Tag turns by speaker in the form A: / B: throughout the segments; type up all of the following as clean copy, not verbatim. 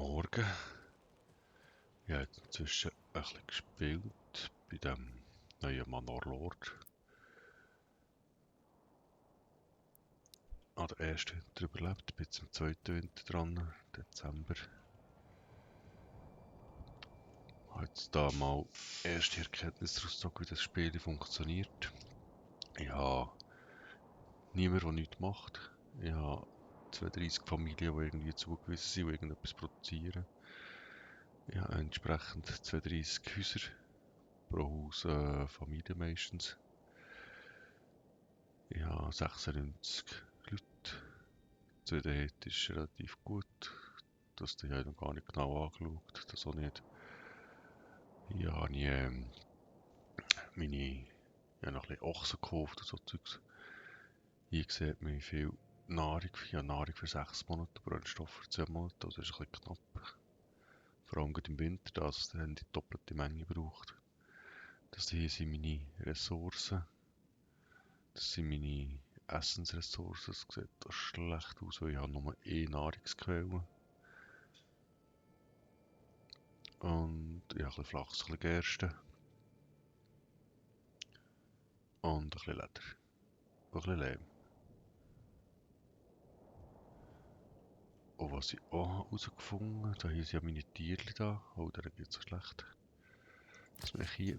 A: Morgen. Ich habe jetzt inzwischen ein bisschen gespielt bei dem neuen Manor Lord. Ich habe den ersten Winter überlebt, bin jetzt im zweiten Winter dran, Dezember. Ich habe jetzt da mal erste Erkenntnisse daraus gezogen, wie das Spiel funktioniert. Ich habe niemanden, der nichts macht. Ich habe 32 Familien, die irgendwie zugewiesen sind, die irgendetwas produzieren. Ich habe entsprechend 32 Häuser, pro Haus Familie meistens. Ich habe 96 Leute. Die Zufriedenheit ist relativ gut. Das habe ich noch gar nicht genau angeschaut. Das auch nicht. Hier habe ich ich habe noch ein bisschen Ochsen gekauft und so Zeugs. Hier sieht man, wie viel Nahrung. Ich habe Nahrung für 6 Monate, Brennstoff für 10 Monate. Also das ist ein bisschen knapp. Vor allem im Winter, da es dann die doppelte Menge braucht. Das hier sind meine Ressourcen. Das sind meine Essensressourcen. Es sieht da schlecht aus, weil ich habe nur eine Nahrungsquelle. Und ja, ein bisschen Flachs, ein bisschen Gerste. Und ein bisschen Leder. Und ein bisschen Lehm. Und was ich auch herausgefunden habe, da hier sind ja meine Tiere da. Oh, der geht so schlecht. Dass man hier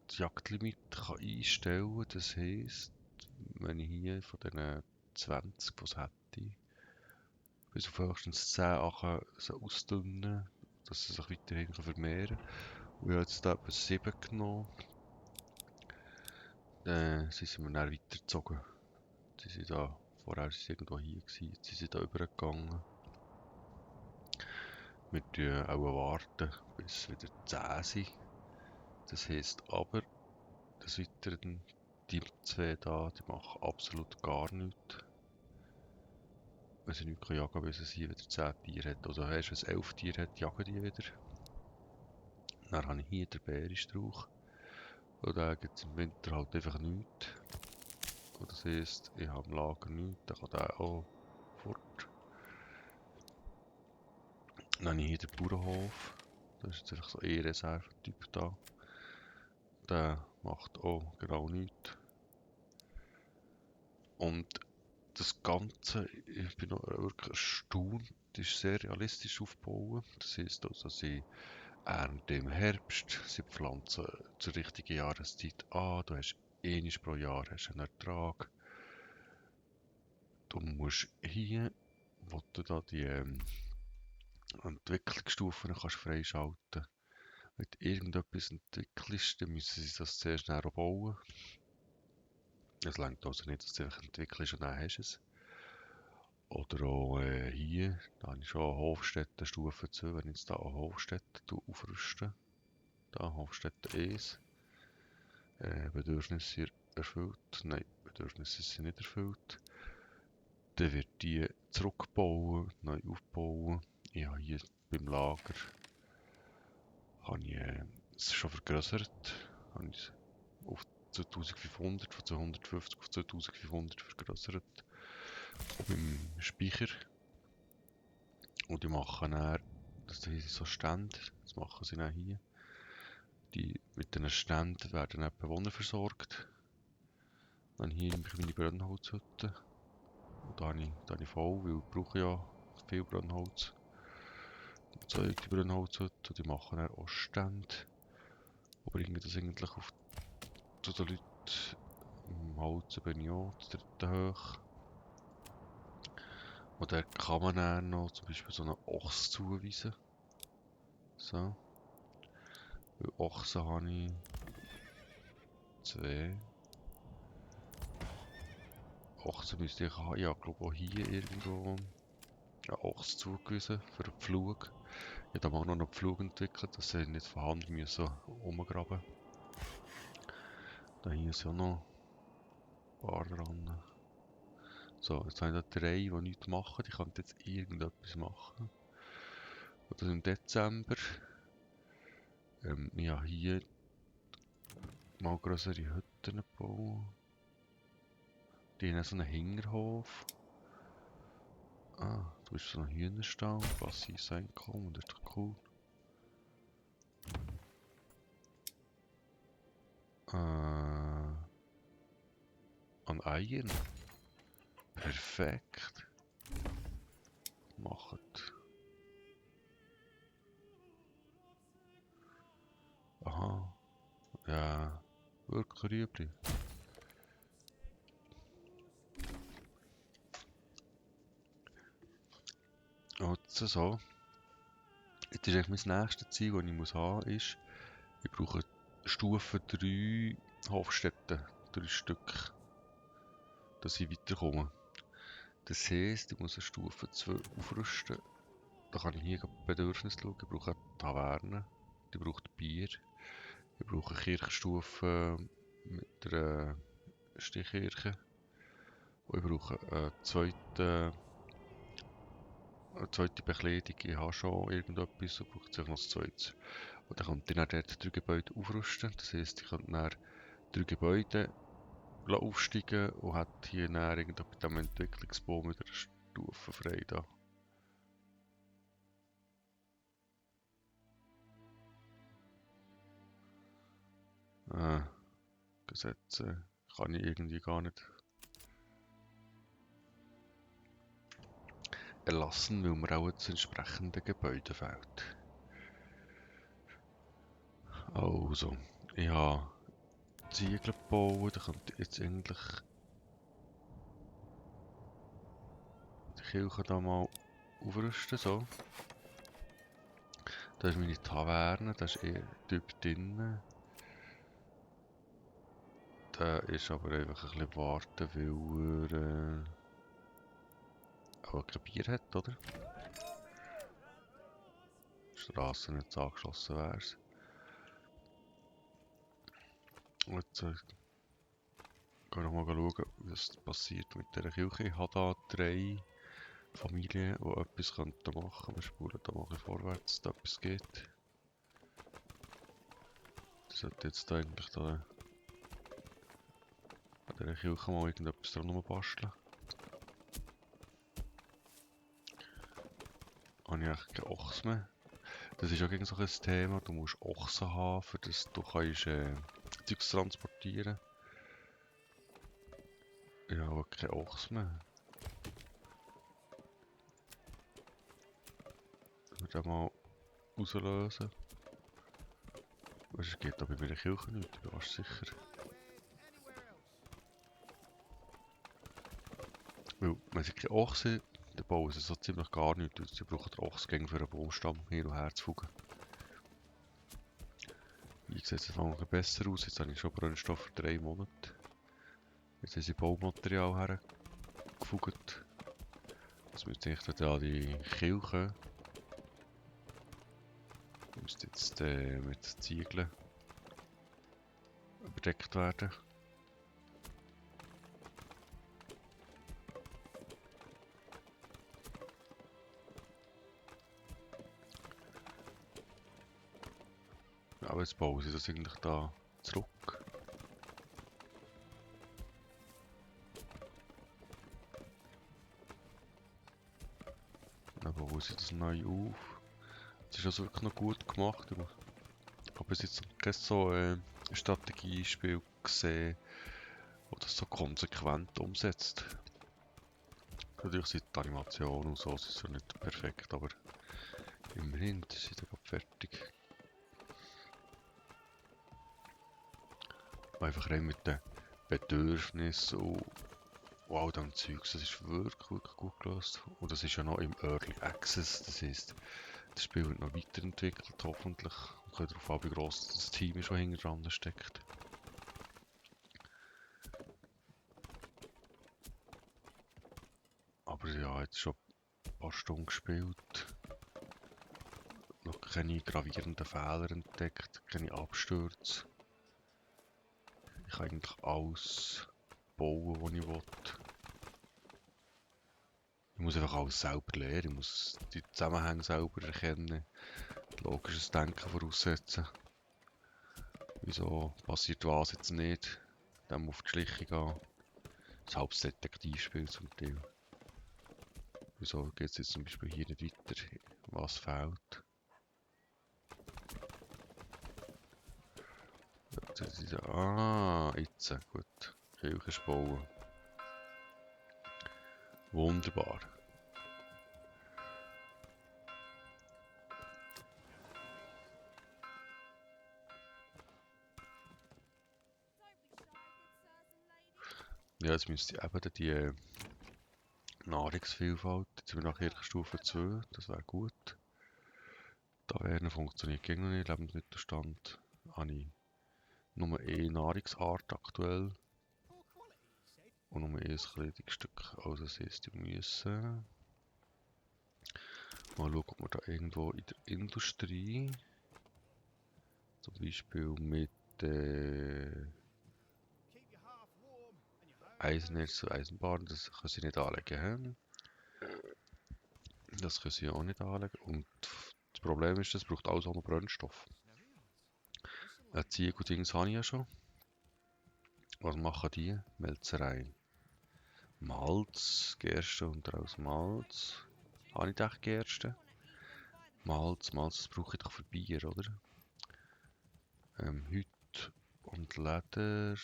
A: das Jagdlimit kann einstellen kann. Das heisst, wenn ich hier von diesen 20, die es hätte, bis auf höchstens 10 Achen ausdünnen, dass sie sich weiterhin vermehren kann. Und ich habe jetzt da etwa 7 genommen. Sie sind mir dann weitergezogen. Sie sind da, vorher waren sie irgendwo hier gewesen, jetzt sind sie da übergegangen. Wir warten auch warten, bis es wieder 10 sind. Das heisst aber, des Weiteren, die zwei da, die machen absolut gar nichts. Wenn sie nichts jagen können, weil es hier wieder 10 Tiere hat. Also erst wenn es 11 Tiere hat, jagen die wieder. Dann habe ich hier den Bärenstrauch. Und da gibt es im Winter halt einfach nichts. Und das heisst, ich habe im Lager nichts, dann kann der auch fort. Dann habe ich hier den Bauernhof. Da ist jetzt einfach so ein Reservetyp da. Der macht auch genau nichts. Und das Ganze, ich bin noch wirklich erstaunt, ist sehr realistisch aufgebaut. Das heisst also, sie ernten im Herbst, sie pflanzen zur richtigen Jahreszeit an. Du hast einmal pro Jahr hast einen Ertrag. Du musst hier, wo du da die Entwicklungsstufen kannst freischalten. Wenn du irgendetwas entwickelst, dann müssen sie das sehr schnell bauen. Es reicht also nicht, dass du einfach entwickelst und dann hast du es. Oder auch hier, da habe ich schon Hofstätte Stufe 2, wenn ich jetzt da an Hofstätte aufrüste. Da Hofstätte 1. Bedürfnisse erfüllt. Nein, Bedürfnisse sind nicht erfüllt. Dann wird die zurückbauen, neu aufbauen. Ich habe hier beim Lager habe ich es schon vergrößert. Habe ich es auf 2500, von 250 auf 2500 vergrößert. Und beim Speicher. Und die machen dann, das sind so Stände, das machen sie dann hier. Mit diesen Ständen werden dann die Bewohner versorgt. Dann hier nehme ich meine Brennholzhütte. Und da habe ich voll, weil ich brauche ja viel Brennholz. Und so die Brennholzhütte, und die machen dann auch Stände. Und bringen das eigentlich zu den Leuten. Im Holz bin ich auch zu dritten hoch. Und da kann man dann noch zum Beispiel so einen Ochs zuweisen. So. Weil Ochsen habe ich 2. Ochsen müsste ich haben. Ja, ich glaube auch hier irgendwo einen Ochs zugewiesen für einen Pflug. Ich habe da mal noch einen Pflug entwickelt, dass sie nicht von Hand müssen umgraben. Da hier ist ja noch ein paar dran. So, jetzt habe ich da 3, die nichts machen. Die könnten jetzt irgendetwas machen. Und das im Dezember. Ich habe hier mal größere Hütten gebaut. Die haben so einen Hinterhof. Ah, Du bist so ein Hühnerstall, passives Einkommen, das ist doch cool. An Eiern. Perfekt. Macht. Aha. Ja. Wirklich Rüebli. Jetzt so. Jetzt ist eigentlich mein nächstes Ziel, das ich muss haben, ist, ich brauche Stufe 3 Hofstätten. 3 Stück. Dass ich weiterkomme. Das heisst, ich muss eine Stufe 2 aufrüsten. Da kann ich hier Bedürfnisse schauen. Ich brauche eine Taverne. Die braucht Bier. Ich brauche eine Kirchstufe mit einer Stehkirche. Und ich brauche eine zweite Bekleidung. Ich habe schon irgendetwas, so braucht es noch das zweites. Und dann kommt dann dort 3 Gebäude aufrüsten. Das heisst, ich könnte dann 3 Gebäude aufsteigen und hat hier dann irgendwo bei diesem Entwicklungsbaum wieder eine Stufe frei da. Gesetze kann ich irgendwie gar nicht erlassen, weil mir auch das entsprechende Gebäude fehlt. Also, ich habe Ziegel gebaut, da kommt jetzt eigentlich die Kirche da mal aufrüsten, so. Da ist meine Taverne, da ist eh Typ drin. Da ist aber einfach ein bisschen warten, weil er auch kein Bier hat, oder? Die Strasse nicht angeschlossen wär's. Jetzt gehen wir noch mal schauen, was passiert mit dieser Kirche. Ich habe da 3 Familien, die etwas machen könnten. Wir spulen da mal ein bisschen vorwärts, dass etwas geht. Ich sollte jetzt da eigentlich da an dieser Kirche mal irgendetwas dran basteln. Habe ich eigentlich keine Ochsen mehr. Das ist auch gegen so ein Thema, du musst Ochsen haben, für das du kannst Zeugs transportieren. Ich habe keine Ochsen mehr. Ich würde mal rauslösen. Es geht da bei meiner Kirche nicht, ich bin fast sicher. Weil, wenn sie keine Ochsen dann bauen sie so ziemlich gar nichts. Sie brauchen den Ochsgänge für einen Baumstamm hin und her zu fugen. Wie sieht es jetzt besser aus? Jetzt habe ich schon Brennstoff für 3 Monate. Jetzt haben sie Baumaterial hergefugt. Jetzt müsste ich da die Kirche. Müsste jetzt mit Ziegeln überdeckt werden. Aber jetzt bauen sie das eigentlich da zurück. Dann bauen sie das neu auf. Es ist also wirklich noch gut gemacht. Ich habe bis jetzt noch kein so Strategiespiel gesehen, das das so konsequent umsetzt. Natürlich sind die Animationen und so sind nicht perfekt, aber immerhin, die sind ja fertig. Einfach rein mit den Bedürfnissen und all dem Zeugs, das ist wirklich gut gelöst. Und das ist ja noch im Early Access, das heisst, das Spiel wird noch weiterentwickelt, hoffentlich. Man kann darauf an, wie gross das Team ist, das hinten dran steckt. Aber ja, jetzt schon ein paar Stunden gespielt. Noch keine gravierenden Fehler entdeckt, keine Abstürze. Ich kann eigentlich alles bauen, was ich will. Ich muss einfach alles selber lernen, ich muss die Zusammenhänge selber erkennen, logisches Denken voraussetzen. Wieso passiert was jetzt nicht? Dann auf die Schliche gehen. Das halbes Detektivspiel zum Teil. Wieso geht es jetzt zum Beispiel hier nicht weiter? Was fehlt? Ah, jetzt. Gut. Hilfe ist bauen. Wunderbar. Ja, jetzt müsste ich eben die Nahrungsvielfalt, jetzt sind wir nach Stufe 2, das wäre gut. Taverne funktioniert gegen noch nicht, Lebensmittelstand habe ich nur eine Nahrungsart aktuell und nur ein Kleidungsstück, also das heisst, ich müssen mal schauen, ob wir da irgendwo in der Industrie, zum Beispiel mit Eisenerz und Eisenbahn, das können sie nicht anlegen. Das können sie auch nicht anlegen und das Problem ist, das braucht alles auch noch Brennstoff. Ein Ziegeldings habe ich ja schon. Was machen die? Melzerei. Malz, Gerste und daraus Malz. Habe ich echt Gerste? Malz, das brauche ich doch für Bier, oder? Hüt und Leder.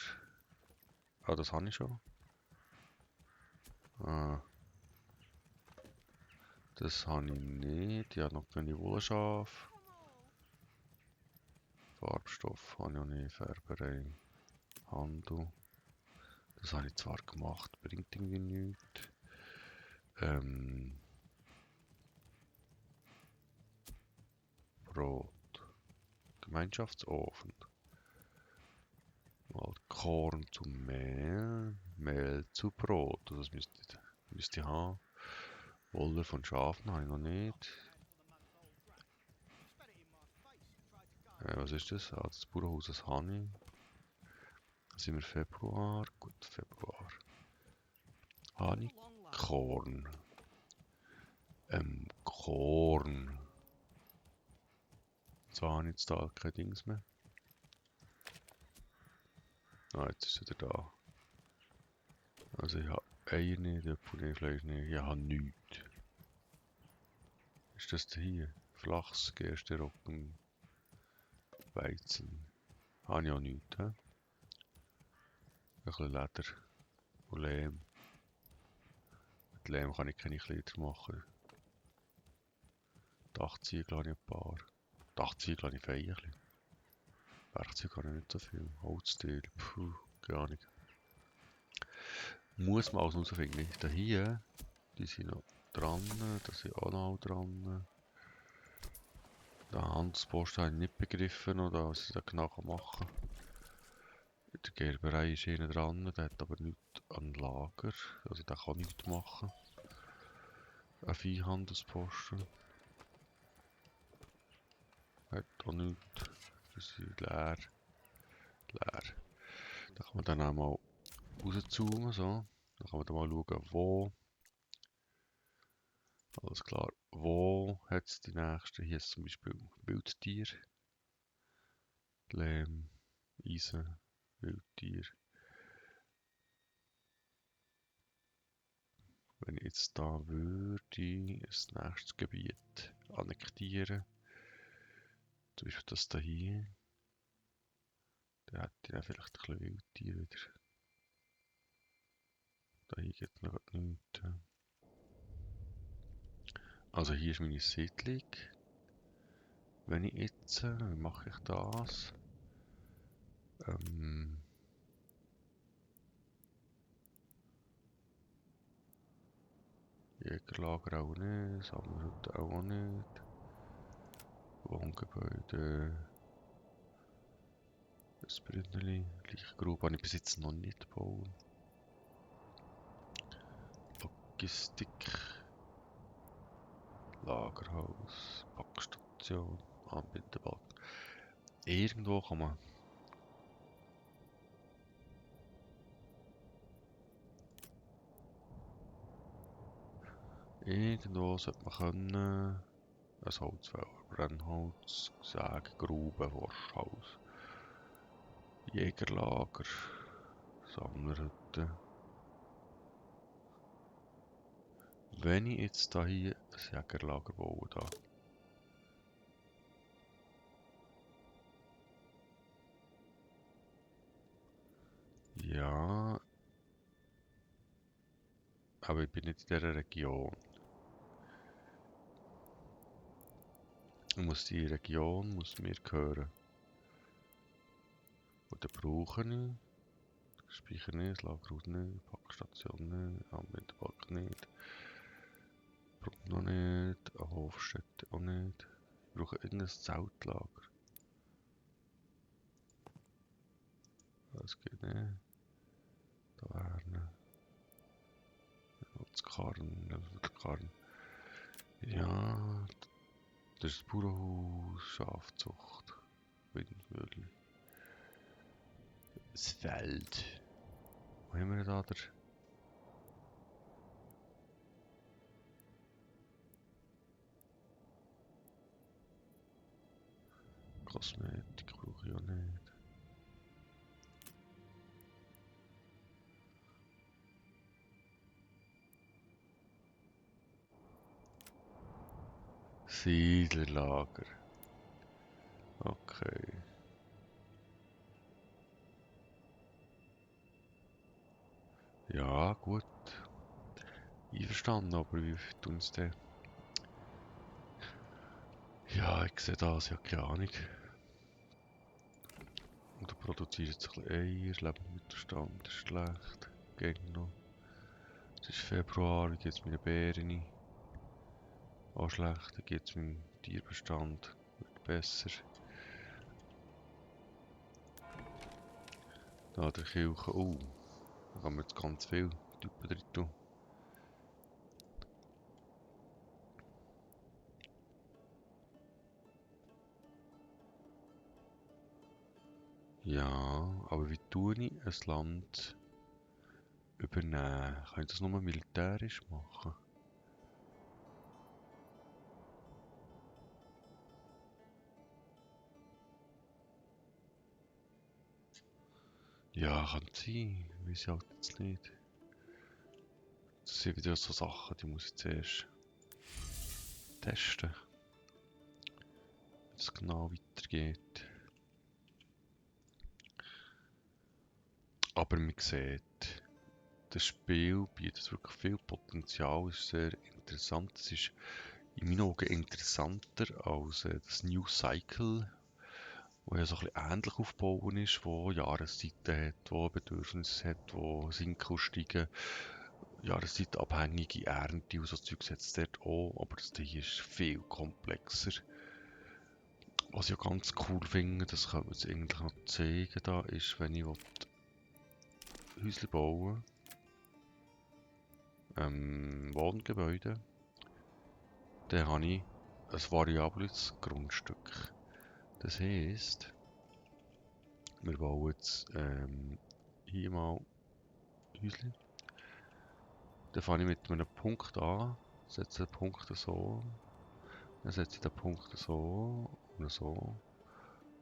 A: Ah, das habe ich schon. Ah, das habe ich nicht. Ich habe noch keine Wollschaf. Farbstoff habe ich auch nicht. Färberei. Handel. Das habe ich zwar gemacht, bringt irgendwie nichts. Brot. Gemeinschaftsofen. Mal Korn zu Mehl. Mehl zu Brot. Das müsste ich haben. Wolle von Schafen habe ich noch nicht. Was ist das? Ah, das Bauernhaus, das habe ich. Dann sind wir Februar. Gut, Februar. Habe ich Korn. Korn. Jetzt habe ich jetzt da kein Dings mehr. Ah, jetzt ist er wieder da. Also ich habe Eier nicht, Äpfel nicht, Fleisch nicht. Ich habe nichts. Ist das hier? Flachs, Gerste, Roggen, Weizen. Habe ich auch nichts. He? Ein bisschen Leder und Lehm. Mit Lehm kann ich keine Kleider machen. Dachziegel habe ich ein paar. Dachziegel habe ich fein ein bisschen. Werkzeug habe ich nicht so viel. Holzteil, puh, keine Ahnung. Muss man alles herausfinden. Da hier, die sind noch dran, da sind auch noch dran. Den Handelspost habe ich nicht begriffen, oder was ich da genau machen kann. In der Gerberei ist einer dran, der hat aber nichts an Lager, also der kann nichts machen. Ein Viehhandelsposten. Hat auch nichts. Das ist leer. Leer. Da kann man dann auch mal rauszoomen, so. Dann kann man dann mal schauen, wo. Alles klar. Wo hat es die nächsten? Hier ist zum Beispiel Wildtier. Lehm, Eisen, Wildtier. Wenn ich jetzt da würde, das nächste Gebiet annektieren. Zum Beispiel das da hier. Dann hätte ich dann vielleicht ein bisschen Wildtier wieder. Da hier geht noch nichts. Also hier ist meine Siedlung. Wenn ich jetzt, wie mache ich das? Jägerlager auch nicht, Sammelhütte auch nicht. Wohngebäude. Das Brünneli, Lichtgrube habe ich bis jetzt noch nicht gebaut. Logistik. Lagerhaus, Packstation, Anbindebalken. Irgendwo kann man. Irgendwo sollte man können. Ein Holzfäller, Brennholz, Säge, Grube, Forsthaus. Jägerlager, Sammlerhütte. Wenn ich jetzt da hier ein Jägerlager baue, da. Ja, aber ich bin nicht in dieser Region. Die Region muss mir gehören. Und dann brauche ich Speicher nicht, Lagerhaus nicht, Packstation nicht, Anwenderpark nicht, Brot noch nicht, eine Hofstätte auch nicht. Ich brauche irgendein Zeltlager. Das geht nicht. Da wäre das Karren. Ja, das ist das Bauernhaus, Schafzucht, Windmühle. Das Feld. Wo haben wir da? Kosmetik brauche ich auch nicht. Siedlerlager. Okay. Ja, gut. Einverstanden, aber wie tun es denn? Ja, ich sehe das, ja keine Ahnung. Und er produziert jetzt ein bisschen Eier, Lebensmittelstand ist schlecht. Gegen noch. Es ist Februar, wie geht es meinen Beeren? Auch schlecht, wie geht es meinem Tierbestand? Wird besser. Da der Kilche, oh, da kann man jetzt ganz viel Typen drin tun. Ja, aber wie tue ich ein Land übernehmen? Kann ich das nur militärisch machen? Ja, kann sein. Weiß ich halt jetzt nicht. Das sind wieder so Sachen, die muss ich zuerst testen, wie es genau weitergeht. Aber man sieht, das Spiel bietet wirklich viel Potenzial, ist sehr interessant. Es ist in meinen Augen interessanter als das New Cycle, wo ja so ein bisschen ähnlich aufgebaut ist, wo Jahreszeiten hat, wo Bedürfnisse hat, wo sinken und steigen, jahreszeitabhängige Ernte und so Zeugs hat es dort auch, aber das hier ist viel komplexer. Was ich ja ganz cool finde, das könnte man jetzt eigentlich noch zeigen, da ist, wenn ich Häuschen bauen Wohngebäude, dann habe ich ein variables Grundstück. Das heisst, wir bauen jetzt hier mal Häuschen. Dann fange ich mit einem Punkt an, setze den Punkt so, dann setze ich den Punkt so und so.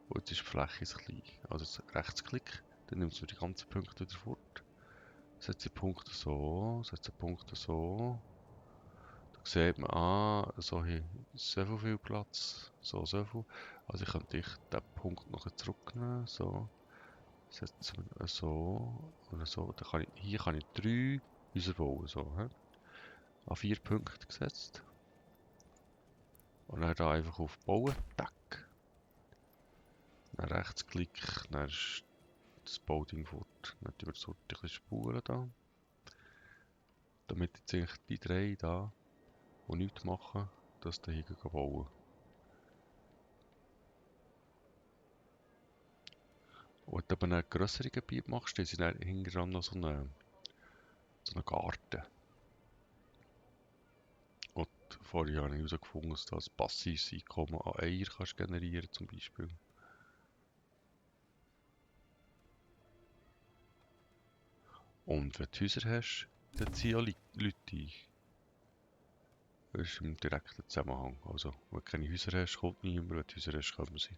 A: Und jetzt ist die Fläche klein. Also jetzt Rechtsklick, dann nimmt es mir die ganzen Punkte wieder fort. Setze die Punkte so, setze die Punkte so. Da sieht man, so viel Platz, so viel. Also ich könnte den Punkt noch zurücknehmen, so. Setzen wir so und so. Hier kann ich 3 Häuser bauen, so. An 4 Punkte gesetzt. Und dann da einfach auf Bauen, tack. Dann Rechtsklick, dann ist das Bauding fort. Dann tun wir das ein bisschen spulen da. Damit jetzt eigentlich die 3 da, die nichts machen, das da hier bauen. Und wenn du aber ein grössere Gebiet machst, dann sind dann hinterher noch so einen Garten. Und vorher habe ich herausgefunden, dass du ein passives Einkommen an Eier kannst generieren zum Beispiel. Und wenn du Häuser hast, dann ziehen auch Leute ein. Das ist im direkten Zusammenhang. Also, wenn du keine Häuser hast, kommt niemand. Wenn du Häuser hast, kommen sie.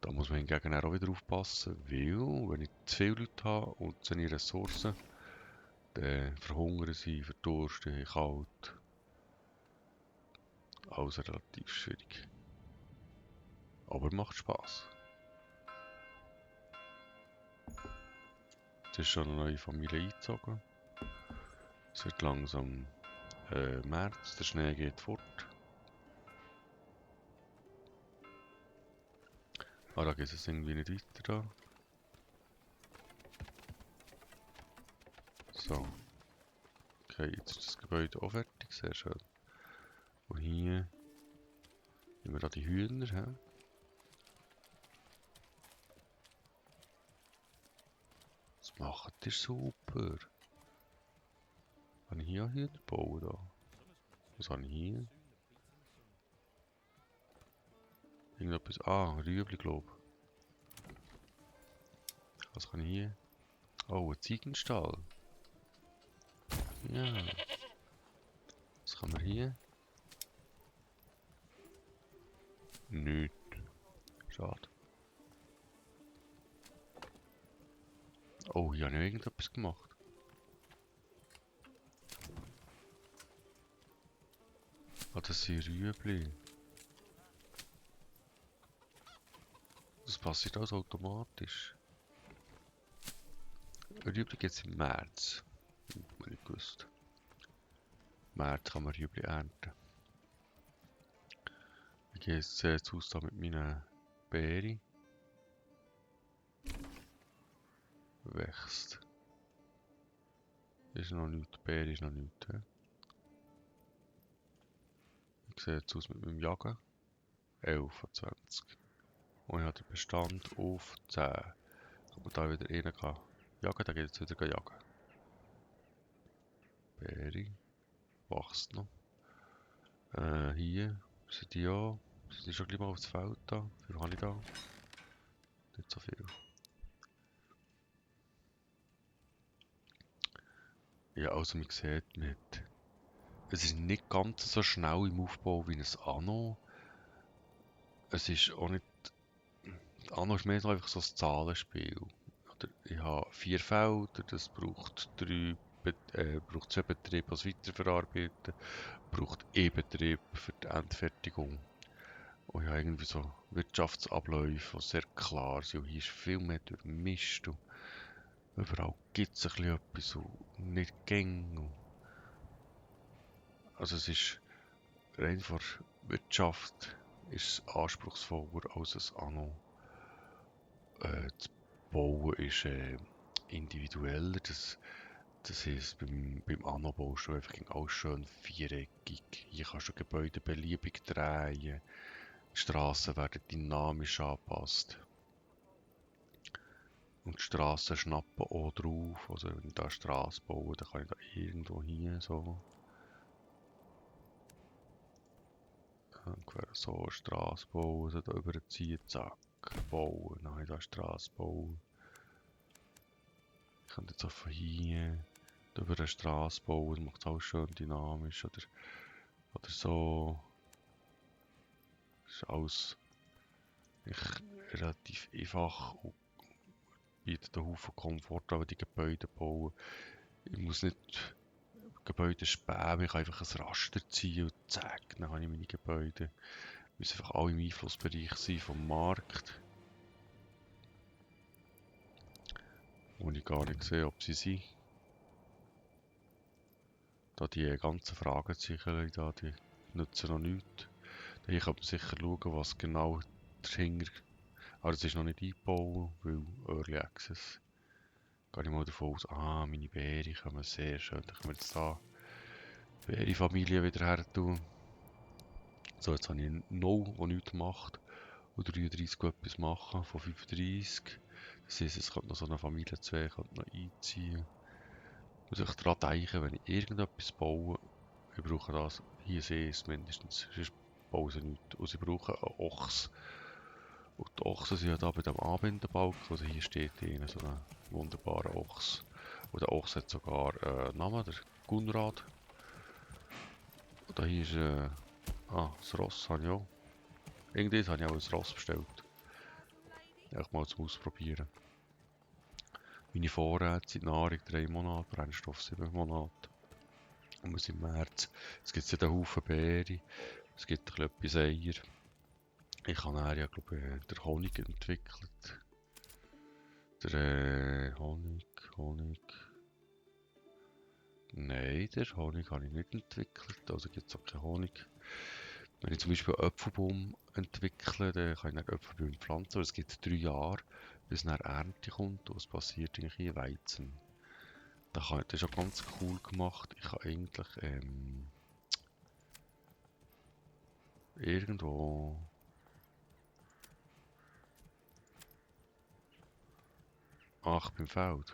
A: Da muss man hingegen auch wieder aufpassen, weil wenn ich zu viele Leute habe und zu wenig Ressourcen, verhungern sie, verdursten, kalt. Alles relativ schwierig. Aber macht Spaß. Es ist schon eine neue Familie eingezogen. Es wird langsam März, der Schnee geht fort. Ah, da geht es irgendwie nicht weiter da. So. Okay, jetzt ist das Gebäude auch fertig, sehr schön. Und hier haben wir da die Hühner. He? Das macht ihr super. Kann ich hier auch Hühner bauen? Da? Was habe ich hier? Irgendetwas. Ah, Rüebli, glaube ich. Was kann ich hier? Oh, ein Ziegenstall. Ja. Was kann man hier? Nicht. Schade. Oh, hier habe ich irgendetwas gemacht. Ah, das sind Rüebli. Das passiert alles automatisch. Rüebli geht es im März. Wenn ich gewusst. Im März kann man Rüebli ernten. Ich gehe jetzt zu Hause da mit meinen Beeren. Wächst. Ist noch nichts. Beere ist noch nichts. Ich sehe jetzt aus mit meinem Jagen. 11 von 20. Und ich habe den Bestand auf 10. Kann man da wieder rein jagen, dann geht es wieder jagen. Beere. Wächst noch. Hier sind die ja. Sind die schon gleich mal aufs Feld da? Wie viel habe ich da? Nicht so viel. Ja, also man sieht, es ist nicht ganz so schnell im Aufbau wie ein Anno. Es ist auch nicht... Anno ist mehr so einfach so ein Zahlenspiel. Oder ich habe 4 Felder, das braucht 2 Betriebe als Weiterverarbeiten, braucht Betrieb für die Endfertigung. Und ich habe irgendwie so Wirtschaftsabläufe, die sehr klar sind. Und hier ist viel mehr durchmischt. Und überall gibt es ein bisschen etwas und nicht gäng. Also es ist rein von der Wirtschaft ist es anspruchsvoller als ein Anno. Das Bauen ist individueller. Das heisst, beim Anno baust du einfach alles schön viereckig. Hier kannst du Gebäude beliebig drehen. Die Strassen werden dynamisch angepasst. Und die Strassen schnappen auch drauf. Also wenn ich da eine Strasse baue, dann kann ich da irgendwo hier so. Ungefähr so eine Strasse bauen, also da überziehen, zack, bauen. Dann habe ich da eine Strasse bauen. Ich könnte jetzt auch von hier über eine Straße bauen, das macht es auch schön dynamisch. Oder so. Das ist alles relativ einfach und bietet einen Haufen Komfort, aber die Gebäude bauen. Ich muss nicht Gebäude spähen, ich kann einfach ein Raster ziehen und zack, dann habe ich meine Gebäude. Die müssen einfach alle im Einflussbereich sein vom Markt. Wo ich gar nicht sehe, ob sie sind. Da die ganzen Fragezeichen da, die nützen noch nichts. Hier kann man sicher schauen, was genau dahinter. Aber es ist noch nicht eingebaut, weil Early Access. Gehe ich mal davon aus, meine Beere kommen sehr schön. Dann können wir jetzt da Beere-Familie wieder her tun. So, jetzt habe ich 0, der nichts macht. Und 33 etwas machen, von 35. Das heisst, es könnte noch so eine Familie 2 noch einziehen. Muss ich daran denken, wenn ich irgendetwas baue, ich brauche das, hier sehe ich es mindestens, sonst bauen sie nichts. Und sie brauchen einen Ochs. Und die Ochsen sind ja da bei dem Anbindebalken, also hier steht ihnen so ein wunderbarer Ochs. Und der Ochs hat sogar einen Namen, der Gunrad. Und da hier ist das Ross habe ich auch. Irgendwie habe ich auch ein Ross bestellt. Einfach mal zum Ausprobieren. Meine Vorräte sind Nahrung 3 Monate, Brennstoff 7 Monate. Und wir sind im März. Es gibt einen Haufen Beeren, es gibt ein bisschen Eier. Ich habe dann, ja, glaube ich, den Honig entwickelt. Der Honig. Nein, den Honig habe ich nicht entwickelt, also gibt es auch keinen Honig. Wenn ich zum Beispiel einen Apfelbaum entwickle, dann kann ich nicht Apfelbaum pflanzen, aber es gibt 3 Jahre, bis eine Ernte kommt und es passiert eigentlich in Weizen. Das ist auch ganz cool gemacht. Ich habe eigentlich irgendwo... Ach, beim Feld.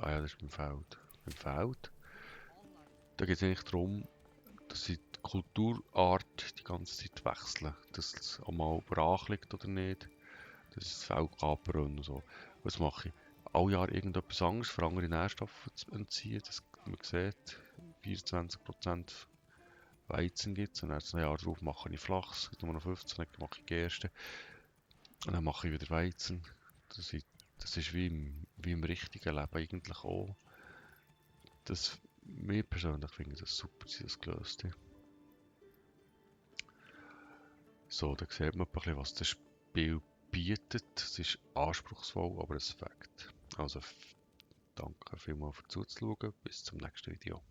A: Ah ja, das ist beim Feld. Beim Feld, da geht es eigentlich darum, dass sie die Kulturart die ganze Zeit wechseln. Dass es auch mal brach liegt oder nicht. Dass das Feld abbrennen und so. Was mache ich? Alle Jahr irgendetwas anderes, für andere Nährstoffe zu entziehen. Das, man sieht, 24% Weizen gibt es. Und dann ein Jahr darauf mache ich Flachs, nur noch 15, dann mache ich Gerste. Und dann mache ich wieder Weizen. Das ist, das ist wie im richtigen Leben eigentlich auch. Das, mir persönlich finde ich das super, dass sie das gelöst haben. So, da sieht man ein bisschen, was das Spiel bietet. Es ist anspruchsvoll, aber es fängt. Also, danke vielmals für zuzuschauen. Bis zum nächsten Video.